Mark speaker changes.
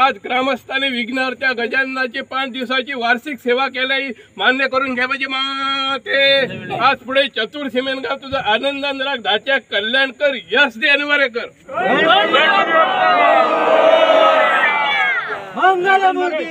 Speaker 1: आज ग्रामस्थांनी विघ्नहर्त्या गजाननाची 5 दिवसाची वार्षिक सेवा केल्या ही मान्य करून घ्या म्हणजे माते। आज पुढे चतुर्सीमेन गाव तुझं आनंदान राख, धाच्या कल्याण कर, यश दे अनिवार्य कर।
Speaker 2: मंगलमूर्ती